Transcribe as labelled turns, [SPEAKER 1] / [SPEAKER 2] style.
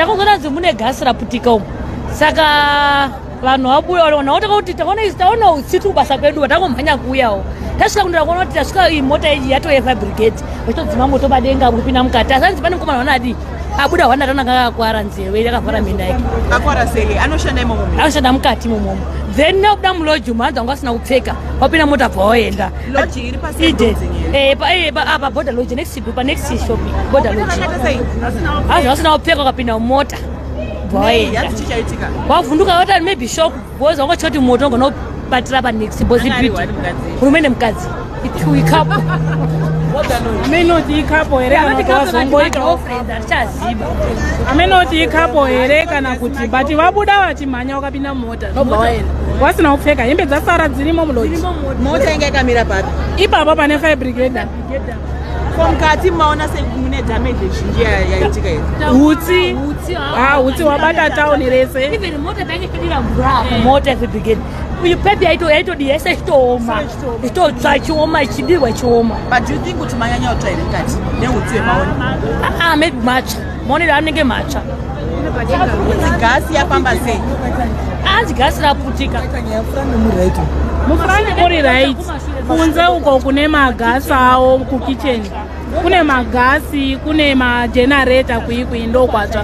[SPEAKER 1] Takangonanzi mune gasi raputika umu, saka vanhu vabuya vanawo takakuti taona isu taona utsitu kubasa kwedu, vatangomhanya kuuyawo. Tasvika kundira kuona kuti tasvika iyi mota iyi yatove fire brigade, vachitodzima moto padenga kupinda mukati. Asi hanzi pane mukomana wanadi abuda hwana tana kakakwara nzeve yakavhara minda yake.
[SPEAKER 2] Akwara sei? Anoshanda imomo?
[SPEAKER 1] Anoshanda mukati imomomo. Then nakuda mulodge umu, hanzi wanga asina kupfeka, wapinda mota bva waenda.
[SPEAKER 2] Lodge iri pa
[SPEAKER 1] Eden. Pa apa Border Lodge, next pa next shop, Border Lodge.
[SPEAKER 2] Vakaita sei?
[SPEAKER 1] Hanzi vasina kupfeka, wakapinda mumota bva waenda.
[SPEAKER 2] Hanzi chichaitika?
[SPEAKER 1] Wavhunduka, vati maybe shock because wanga kuti moto ungonobatira pa next because
[SPEAKER 2] Anga ari one mukadzi?
[SPEAKER 1] Murume nemukadzi, icouple.
[SPEAKER 3] Amenoti icouple here kana kuti vazongoitawo?
[SPEAKER 1] Hatichaziva.
[SPEAKER 3] Amenoti icouple here kana kuti, but vabuda vachimhanya, wakapinda mumota, ndobva waenda wasina kupfeka, hembe dzasara dzirimo mulodge.
[SPEAKER 2] Mota inga yakamira papi?
[SPEAKER 3] Ipapo pane fire brigade.
[SPEAKER 2] Ko mukati maona semune damage zhinji yaitika here?
[SPEAKER 3] Hutsi. Ah, hutsi wabata tauni rese.
[SPEAKER 1] Even mota painge ichidira mvura apo, mota yefire brigade uyu pepi yaitodi yese ichitooma, ichitotsva, ichioma, ichidirwa, ichioma.
[SPEAKER 2] But do you think kuti manyanya kutsva here mukati nehutsi hwemaona?
[SPEAKER 1] Ah, maybe matsva, maonero anenge matsva.
[SPEAKER 2] Kunzi gasi yafamba sei?
[SPEAKER 1] Hanzi gasi raputika.
[SPEAKER 3] Mufront muri right, kunze uko kune magasi awo, kukicheni kune magasi, kune magenerator, kuikui ndo kwatsva.